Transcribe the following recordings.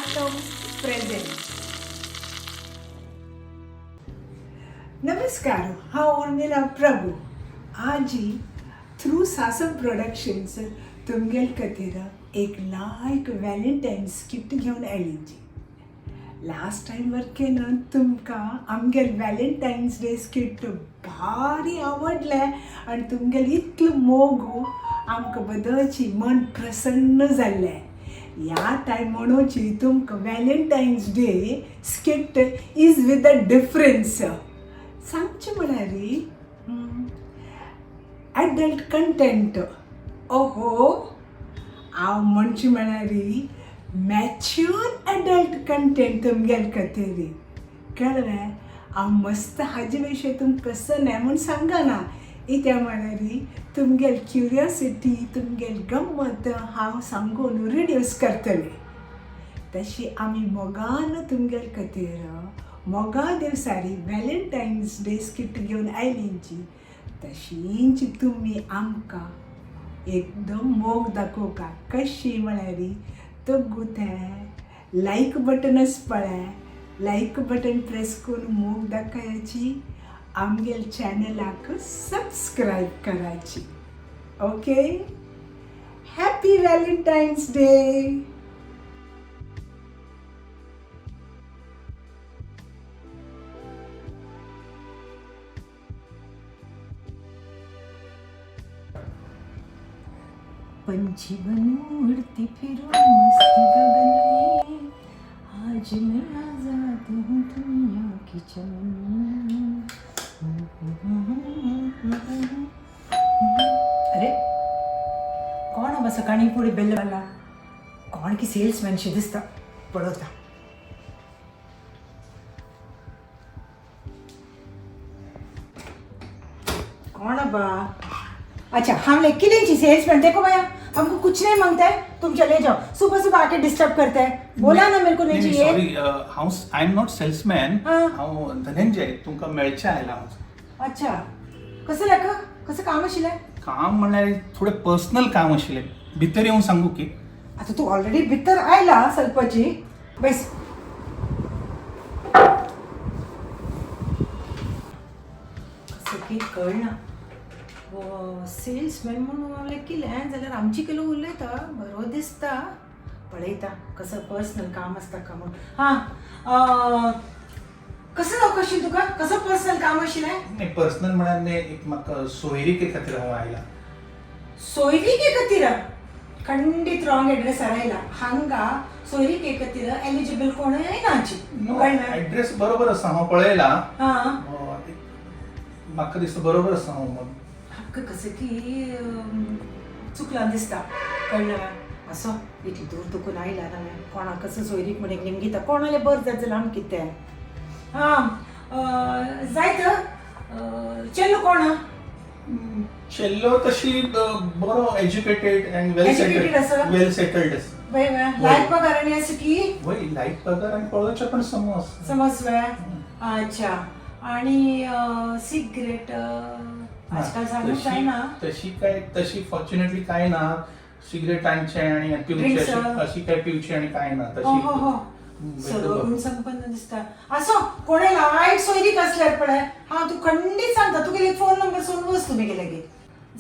सासम present. नमस्कार, हांव उर्मिला प्रभू. आजी थ्रू सासम प्रोडक्शन्स तुमगेल खातीर एक लायक व्हॅलेंटायन्स स्किट घेवन आयली. लास्ट टायम वर्केन तुमकां आमगेल व्हॅलेंटायन्स डे स्किट भारी आवडलें आनी तुमगेल इतलो मोग आमकां बदलची मन प्रसन्न जाल्लें. ह्या टायम म्हणोची तुमकां Valentine's Day skit is with a difference. सांगचें म्हळ्यार एडल्ट कंटेंट. ओहो, हांव म्हणचें म्हळ्यार मॅच्युअर एडल्ट कंटेंट तुमगेल खातीर. कळ्ळें? हांव मस्त हाजे विशीं तुमकां कसो न्हय म्हूण सांगना. कित्याक म्हळ्यार तुमगेल क्युरियोसिटी, तुमगेल गम्मत हांव सांगून रिड्यूस करतलें. तशी आमी मोगान तुमगेल खातीर मोगा दिवसारी व्हॅलेंटायन्स डे स्किट घेवन आयलींची. तशींच तुमी आमकां एकदम मोग दाखोवका. कशी म्हळ्यार तगू तें लायक बटनच पळय, लायक बटन प्रेस करून मोग दाखयाची, आमगेल चॅनलाक सबस्क्रायब करायची. Okay, happy Valentine's day. पंछी बनूं उड़ती फिरूं मस्त गगन में, आज मैं आजाद हूँ दुनिया की चमन में. अरे, कोण बाबा सकाळी पुढे बेलवाला? कोण की सेल्समॅनशी दिसता. पळोवता. कौन बा? अच्छा, हम लेके नहीं सेल्समैन. देखो भैया, हमको कुछ नहीं मांगता है, तुम चले जाओ. सुबह सुबह आके डिस्टर्ब करते हैं. बोला ना मेरे को नहीं चाहिए. सॉरी, हांव I am not salesman. हा. हांव धनंजय, तुमकां मेळचें आयला हांव. अच्छा, कसं लेख कसं काम आशिल्लें? काम म्हणल्यार थोडें पर्सनल काम आशिल्लें. भितर येवन सांगू की? आता तू ऑलरेडी भितर आयला सल्पाची. बेस. कसं की कळना. सेल्समॅन म्हणून हांव केलें जाल्यार आमची किलो उलयता बरो दिसता. पळयता कसं पर्सनल काम आसता का म्हणून. हां, कसं जावं आशिल्लें तुका? कसं पर्सनल काम आशिल्लें? नाही, पर्सनल म्हळ्यार न्ही, एक म्हाका सोयरीके खातीर हांव आयला. सोयरीके खातीर? खंडीत रॉंग एड्रेस आयला हांगा. सोयरीके खातीर एलिजिबल कोणूय नाची. नो, कळ्ळें? एड्रेस बरोबर आसा, हांव पळयला. हां. म्हाका दिसता बरोबर आसा हांव म्हूण. म्हाका कसं की चुकलां दिसता. कळ्ळें? असो इतली दूर तुकून आयला ना कोणाक कसं सोयरीक म्हण एक निमगिता. कोणाले बरं जात जाल्यार आम कितें. हां, जायत चेल्लो कोण? चेल्लो तशी बरो educated and well Educated settled. आसा? वेल सेटल्ड आसा. वय वय, लायक पगार आनी आसा की? वय, लायक पगार आनी पळोवचें पण समज. समज वे. अच्छा, आणि सिगरेट आजकाल सांगूंक जायना. तशी काय, तशी फॉर्च्युनेटली काय ना. सिगरेट आणचे आणि पिवचे Drinks, अशी काय पिवचे आणि काय ना हो तशी. हो हो, सर्व गुण संपन्न दिसता. असो कोणे लायक सोयरीक असल्यार पळय. हा, तूं खंडीत सांगता. तुगेले फोन नंबर सोडून बस तुमी गेले की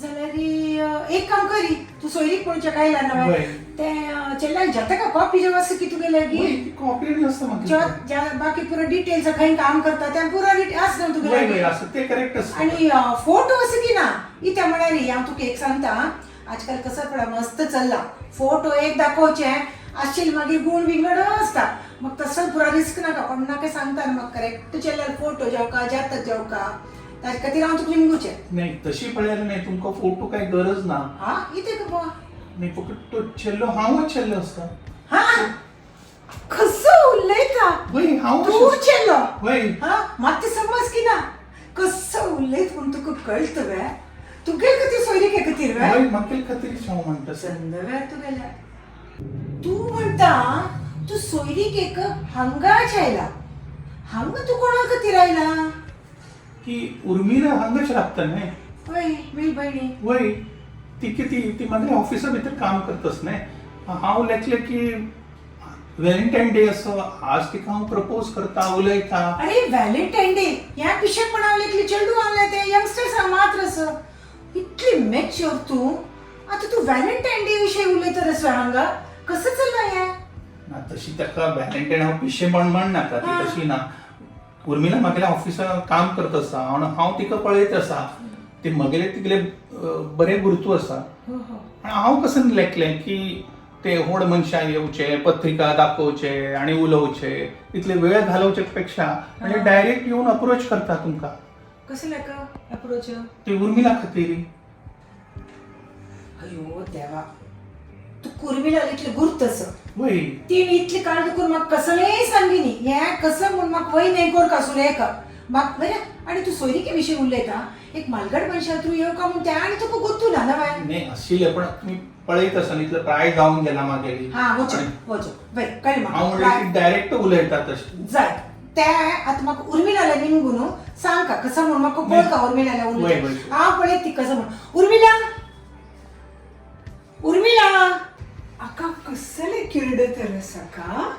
जाल्यार एक काम करी. तूं सोयरीक पळोवच्या आयला ना? वय. ते चेल्ल्याक जाता का कॉपी जेव्हा आसा की तुगेले की? कॉपी आसता म्हाका. बाकी पुरो डिटेल्स, खंय काम करता ते पुरो डिटेल्स आसता वय तुगेले. वय, असं ते करेक्ट आसता. आणि फोटो असं की ना इत्या म्हळ्यार हांव तुका एक सांगता, आजकाल कसं पळय मस्त चल्ला. फोटो एक दाखोवचे आशिल, मागीर गुण विंगड आसता. मग तसं पुरा रिस्क नाका. कोण नाका सांगता मग करेक्ट चेल्यार फोटो जेवका जातक जेवका, ताजे खातीर हांव तुका निमगुचें. नाही, तशी पळयल्यार नाही, तुमकां फोटो काय गरज ना. हा, इतें गो? नाही, फक्त तो चेल्लो हांवच चेल्लो आसता. हा, कसो उलयता! वय, हांव. तूं चेल्लो? वय. हा, मात समज की ना कसो उलयत म्हूण तुका कळटा वे? तुगेल खातीर सोयरीके खातीर वे? वय, म्हाका खातीर हांव म्हणटा सर. संद तुगेल्या. तूं म्हणटा तूं सोयरीकेक हांगाच आयला. हांगा तूं कोणा खातीर आयला? की उर्मिला हांगाच राबता न्हय? वय, मेल भयणी. वय, ती किती ती म्हागे ऑफिसा भितर काम करतस न्हय. हांव लेखलें की व्हॅलेंटायन डे असो आज तिका हांव प्रपोज करता उलयता. अरे व्हॅलेंटायन डे ह्या पिशेपणा इतली चेडू आणले ते यंगस्टर्स मात्र असं इतली मॅच्युअर तू. आता तू व्हॅलेंटायन डे विषयी उलयतर असो हांगा कसं चल्ला हे? ना तशी ताका व्हॅलेंटायन हांव पिशेपण म्हण नाका ती तशी ना. उर्मिला म्हागेल्या ऑफिसान काम करत आसा आनी हांव तिका पळयत आसा, ती म्हगेले तिगेले बरें गुरुत्व आसा. आनी हांव कसं लेखलें की ते व्हड मनशां येवचे, पत्रिका दाखोवचे आनी उलोवचे, इतले वेळ घालोवचे पेक्षा म्हणजे डायरेक्ट येवन अप्रोच करता तुमकां. कसं लेका अप्रोच? ते उर्मिला खातीर. अयो देवा, तू कुर्मीला इतली गुर्त असं वय. तीन इतली काळ दुखून म्हाका कसलेय सांगिनी हें कसं म्हूण म्हाका वय न्हय कोर कासून एक म्हाका बरें. आनी तूं सोयरिके विशीं उलयता, एक मालगड मनशा थ्रू येवका म्हूण तें आनी तुका गुत्तू ना नवें. न्ही आशिल्लें पण तुमी पळयत आसा न्ही, इतलें प्राय जावन गेला म्हागेली. हा वचो वचो वय कळ्ळें हांव म्हाका. म्हणलें की डायरेक्ट उलयता तशें. जाय ते आतां म्हाका उर्मिलाले निमगू न्हू सांग का कसं म्हूण म्हाका पळय का उर्मिलाले वय, उर्मिला वय. हांव पळयत ती कसं म्हूण. उर्मिला उर्मिला. आका कसले किरडे तर आसा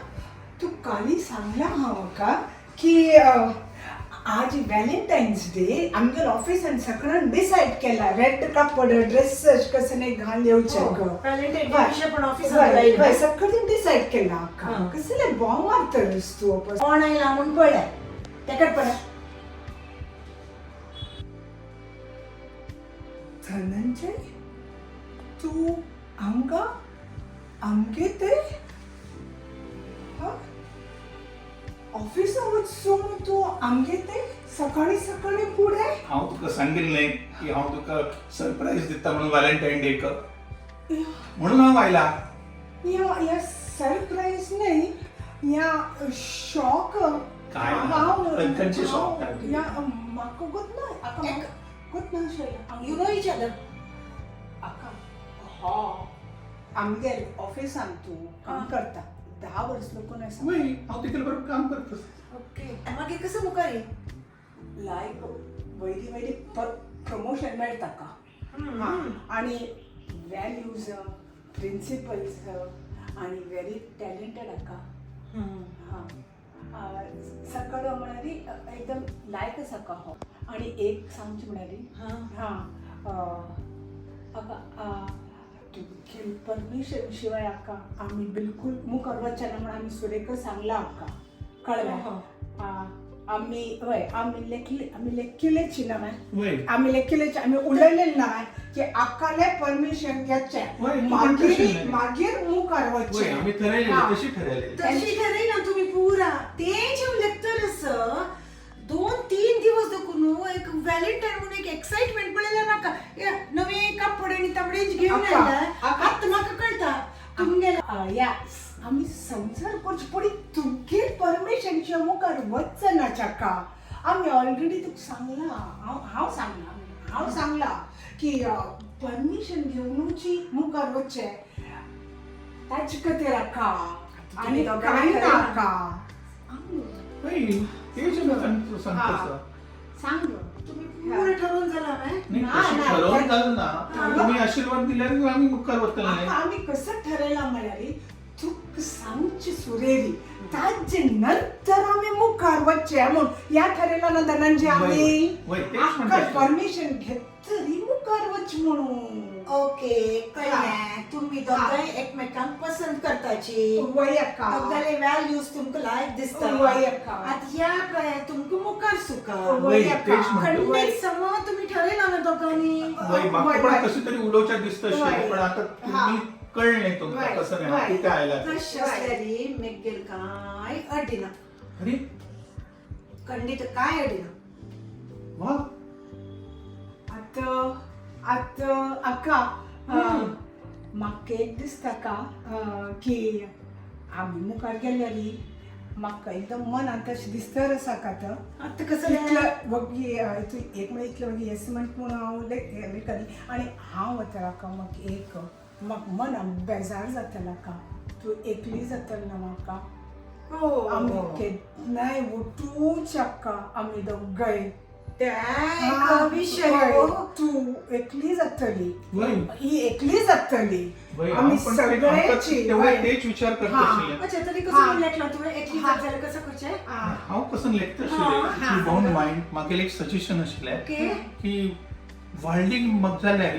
तू काली सांगला हांव आका की आज व्हॅलेंटायन्स डे आमगेर ऑफिसान सगळ्यान डिसायड केला रेड कापड ड्रेस कसं नाही घाल येवचें. हो, गो. Valentine Day हय. विशय पण ऑफिसान हय, लायलें. हय, सगळ्यान डिसायड केला आका. हा. कसले बॉम्ब मारतलस तूं कोण आयला म्हूण पळय तेकाच पळय. धनंजय तू आमकां आमगे ते हा ऑफिसा वचून तूं आमगे ते सकाळी सकाळी फुडें. हांव तुका सांगिल्लें की हांव तुका सरप्रायज दिता म्हणून व्हॅलेंटायन डेक, म्हणून हांव आयला. या या सरप्राईज नाही, या शॉक. काय? खंयचे shock काय? या म्हाका गोत ना आका, म्हाका गोत ना अशें. You know each other? आका हो आमगेर ऑफिसान तूं काम करता 10 वर्स लोकून आसा. वय, हांव तितले बरोबर काम करता. ओके, मागीर कसं मुखार ये? लायक वयली वयली प्रमोशन मेळटा का आणि व्हॅल्यूज प्रिन्सिपल्स आणि व्हेरी टॅलेंटेड आका. हां सकाळ म्हळ्यार एकदम लायक आसा का हो. आणि एक सांगचें म्हळ्यार हां आका तुगे परमिशन शिवाय आका आमी बिलकुल मुखार वचना म्हण आमी सुरेक सांगलां आका, कळ्ळें? हो. आमी हय आमी लेखले, आमी लेखिलेची ना. वय. आमी लेखिलेचे, आमी उलयलेले ना की आकाले परमिशन वय, घेतचें तूं पण तशें मागीर न्हय. मागीर मुखार वय, वचचें. आमी ठरयलेलें. हा. तशी ठरयलेली. तशी ठरयना तुम्ही पुरा ते जेवले तर 2-3 दिवस देखून एक व्हॅलेंटायन म्हणून एक एक्साइटमेंट पळयला नाका. हे नवे कापड आणि तांबडेच घेऊन आका, आयला. आका. आतां म्हाका कळटा तुमगेला. या आमी संवसार करचे पडी तुगे परमिशन शिवाय मुखार वचना चाका. आमी ऑलरेडी तुका सांगलां, हांव हांव सांगलां, हांव सांगलां की परमिशन घेवनुची मुखार वचचें ताचे खातीर आका. आनी दोगांय कांय ना ठरयलां. आका. वय, तेच सांगता हा. सांग. तुम्ही पुरा ठरवून झाला व्हय? नाही ना, तशी ना. ठरवून झालं ना. हा. तुम्ही आशीर्वाद दिल्यार आमी मुखार वतले. आका आमी कसं ठरयलां म्हळ्यार तुका सांगची सुरेरी ताजे नंतर आमी मुखार वचचें म्हूण ह्या ठरयलां ना धनंजय वय, आमी. वय, तेच आका म्हणटा. परमिशन घेतरी मुखार वच म्हणून. ओके कळ्ळें, तुम्ही दोगांय एकमेकांक पसंत करताची. वय आका. दोगांले व्हॅल्यूज तुमकां लायक दिसता. वय आका. आतां ह्या प्रायार तुमकां मुखार सुका. वय, वय आका. तेच म्हणटा. खंडीत सम तुम्ही ठरयला ना दोगांनी. वय, म्हाका वय, पण वय. कशें तरी उलोवचें दिसता वय. अशें, पण आतां हा. तुमी कळ्ळें तुमकां वय, कसं नाही वय. हांव कितें आयला तें. तशें आसल्यार मेगेल काय अडिना. अरे खंडीत काय अडिना. वा. आतां आतां आका म्हाका एक दिसता का की आमी मुखार गेल्यार म्हाका एकदम मनांत तशें दिसतर आसा का आतां. आतां कसं इतलं वगी तूं एक म्हळ्यार इतलें वगी येस म्हणट म्हूण हांव लेखनी आनी हांव वतलो आका. म्हाका एक म्हाका मनाक बेजार जातलें आका, तूं एकली जातलें ना म्हाका. हो. आमी केन्नाय वटूच आका आमी दोगांय. ते एक विशय हो. तूं एकली जातली, वय. ही एकली जातली, वय, आमी हांव पण सगळ्याची. तेवढे तेच विचार करता आशिल्ले. अच्छा, तरी हा. कसं लेखला तुवें? एकली हा. जात जाल्यार कसं करचें? हांव कसं लेखता आशिल्लें, you don't mind, म्हागेलें एक सजेशन आशिल्लें ओके. की व्हडली मग जाल्यार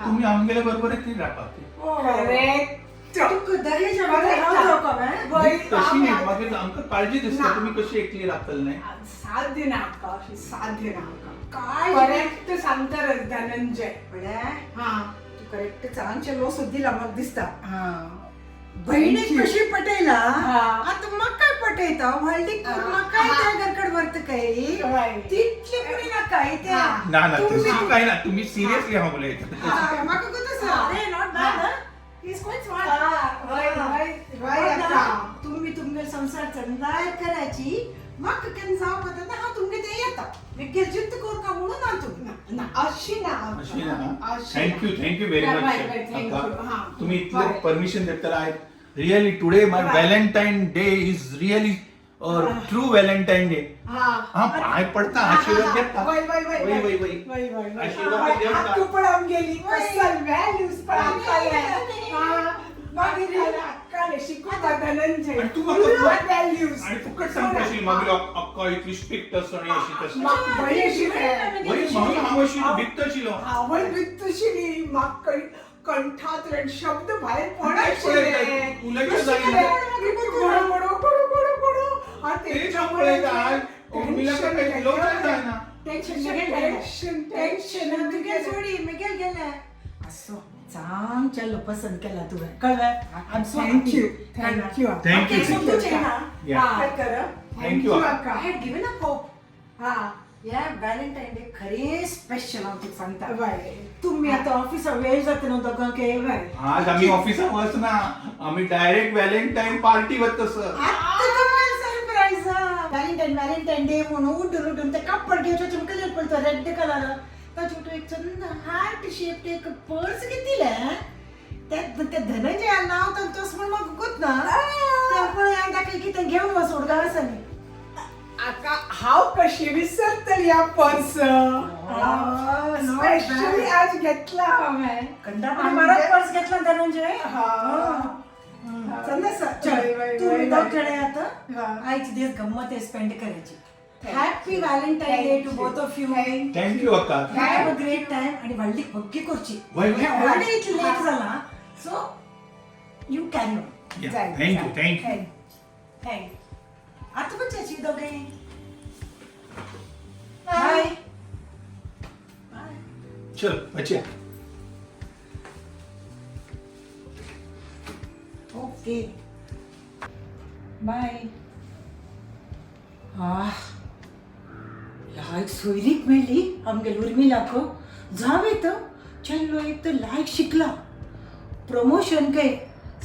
तुमी आमगेले बरोबर एकली रावपाक. करेक्ट. तुका दहेज हांव जावपा वय, तशी न्ही, मागीर आमकां काळजी दिसता ना. तुमी कशी एकली रावतले न्ही. साथ दिना आमकां, अशी साथ दिना आमकां. काय करेक्ट सांगता धनंजय. म्हळ्यार हा. तू करेक्ट चांगचे लो सुद्दी म्हाका दिसता. हा. बहिणीक कशी पटयला, हा. आतां म्हाका पटयता. व्हडलीक म्हाकाय त्या घरकड व्हरता काय वय. तितले पुणी नाका ते. हा. ना ना, तुम्ही- तशी काय ना, तुमी सिरियसली हांव उलयता. हा, म्हाका गोत आसा. अरे not bad, he is quite smart. हा, वय, वय, वय आता. तुम्ही तुमगे संसार चंदाय करायची, म्हाका केन्ना जावपा जाता हांव तुमगे ते येता मेगेल जिद्द करका म्हणून ना तुमी. ना, ना, अशी ना. अशी ना. अशी. Thank you, thank you very bye, bye, much. Thank you. हा. तुम्ही इतले बाय. Permission देताला. I really today my bye. Valentine day is really true Valentine day. हा. हा, पाय पडता, आशीर्वाद घेता. वय, वय, वय, वय, वय, वय. वय, वय, वय. आशीर्वाद घेता. तू पण आमगेली कसल व्हॅल्यूज पण अक्कल. हा, मागीर अक्कल शिकवता धनंजय. आणि तू म्हाका व्हॅल्यूज. आणि फुकट सांगता अशी मागीर अक्का इतली स्ट्रिक्ट आसा आणि अशी तशी. भंय अशी रे. वय, म्हणून हांव अशी भित्त आशिल्लो. हांवय भित्तशिली. म्हाका कंठात शब्द भायर पडनाशिल्ले. उलयचे जायना. गोडो गोडो गोडो गोडो गोडो. तेच हांव पळयता, उर्मिला काय उलोवचें जायना. टेन्शन मेगेल गेलें. टेन्शन. टेन्शन तुगे सोडी मेगेल गेलें. असो चांग चेल्लो पसंत केला तुवें, कळ्ळें? I am so Thank you, thank you. Thank you. समजूचें ना. Yeah. काय कर. Thank you. अक्का. I had given up hope. हा. या व्हॅलेंटायन डे खरे स्पेशल हांव तुका सांगता. वय. तुम्ही आता ऑफिसा वेळ जाता न्हू दोगांक. वय. आज आम्ही ऑफिसात वचना, आम्ही डायरेक्ट व्हॅलेंटाईन पार्टी वता सर. आतां तुमकां सरप्रायज. व्हॅलेंटायन व्हॅलेंटायन डे म्हणून उठून उठून ते कापड घेवचें तुमकां कलर पडतो रेड कलर, ताचे तूं एक चंद हार्ट शेप एक पर्स घेतिलें. त्या त्या धनंजया नांव तर तस म्हण म्हाका गोत ना. त्या पळय दाखय की तें घेवन वच उडगांव आसा न्ही. आका हांव कशी विसरतली ह्या पर्स? not specially bad. आज घेतला हांवें. कंदापणे मारत पर्स घेतला धनंजय. हा. चंदा वय, चल वय, तू वय, दोग वय. जण आता हा. आयची दिवस गंमत स्पेंड करायची. Thank happy you. Valentine day Thank to you. Both of you. Thank you अक्का. Have a great time. आणि व्हडली भग्गी करची. वय, वय. ऑलरेडी इतली लेट जाला, so you carry on. Thank you, thank you. Thank. आता बच्चाची दोघे बाय बाय. चल बच्चा. Okay, bye. आह, लायक सोयरीक मेळ्ळी आमगेल उर्मिलाक. जावे तर चेल्लो एक तर लायक शिकला, प्रमोशन काय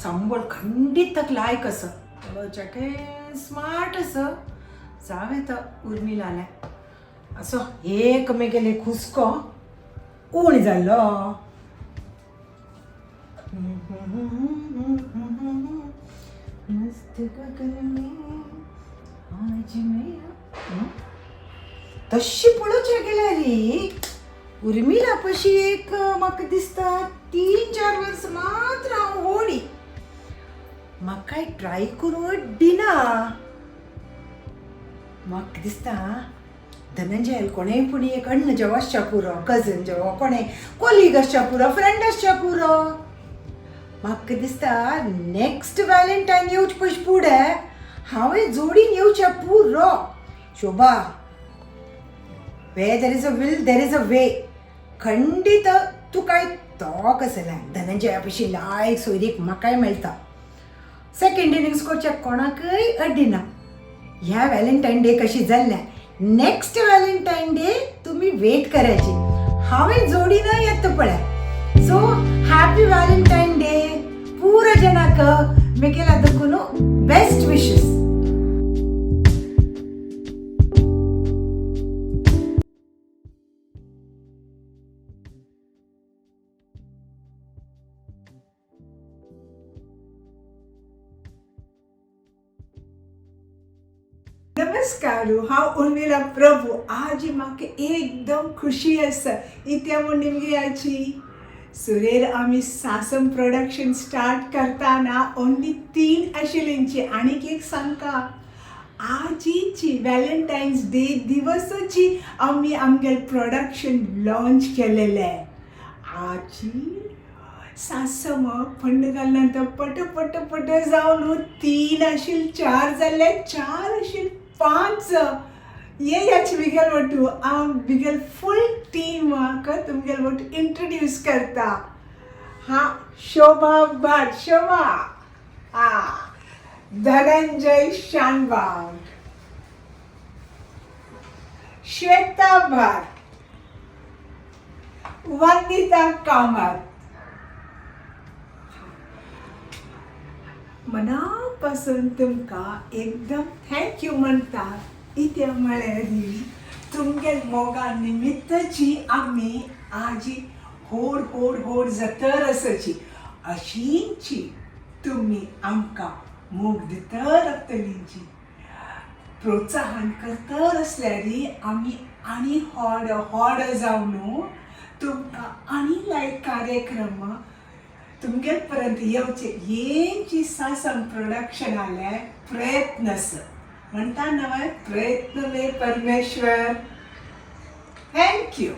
सांबळ खंडीत ताका लायक आसा, पळोवच्याकय स्मार्ट आसा. जावे तर उर्मिलालें असो एक मेगेले खुस्को उण जाल्लो. मस्त गगन में आज मैं तशी पळोवच्या गेल्यार उर्मिला पशी एक म्हाका दिसता 3-4 वर्स मात्र हांव व्हडी. म्हाकाय ट्राय करूं दिना. म्हाका दिसता धनंजय कोणेय पूण एक अण्ण जेव आसच्या पुरो, कजन जेव, कोणेय कोलीग आसच्या पुरो, फ्रेंड आसच्या पुरो. म्हाका दिसता नेक्स्ट व्हॅलेंटायन येवचे पयशे फुडें हांवें जोडीन येवचें पुरो. शोभा, where there is a will there is a way. खंडीत तुकाय तोक आसलें धनंजया पशी लायक सोयरीक म्हाकाय मेळटा. सेकंड इनिंग्स करच्याक कोणाकय अड्डिना. ह्या व्हॅलेंटायन डे कशी जाल्लें, नेक्स्ट व्हॅलेंटायन डे तुमी वेट करायची, हांवें जोडीन येता पळय. सो हॅपी व्हॅलेंटायन डे पुरा जणाक मेगेल्या देखून बेस्ट विशेस. नमस्कार, हांव उर्मिला प्रभू. आज म्हाका एकदम खुशी आसा. इत्या म्हूण निमगी आजी सुरेर आमी सासम प्रोडक्शन स्टार्ट करताना ओन्ली 3 आशिल्लींची. आनीक एक सांगका, आजीची व्हॅलेंटायन्स डे दिवसाची आमी आमगेले प्रोडक्शन लॉन्च केलेलें. आजी सासम फंड घालनंतर पट पट पट जावन 3 आशिल 4 जाले, 4 आशिल 5. ये याच बिगेल वटू हांव बिगेल फूल टीम म्हाका तुमगेल वटू इंट्रोड्यूस करता. हा, शोभा भट, शोभा, हा धनंजय शानबाग, श्वेता भट, वंदिता कामत. मनापासून तुमकां एकदम thank you म्हणटा. इत्या म्हळ्यार तुमगे मोगा निमित्तची आमी आजी होड होड होड जतर आसाची. अशींची तुमी आमकां मोग दितर आसतलींची, प्रोत्साहन करतर आसल्यार आमी आनी होड होड जावन तुमकां आनी लायक कार्यक्रम तुमगे पर्यंत येवचे हेंची सासम प्रोडक्शनाले प्रयत्न आसा. म्हणटा नवे प्रयत्न मे परमेश्वर. Thank you.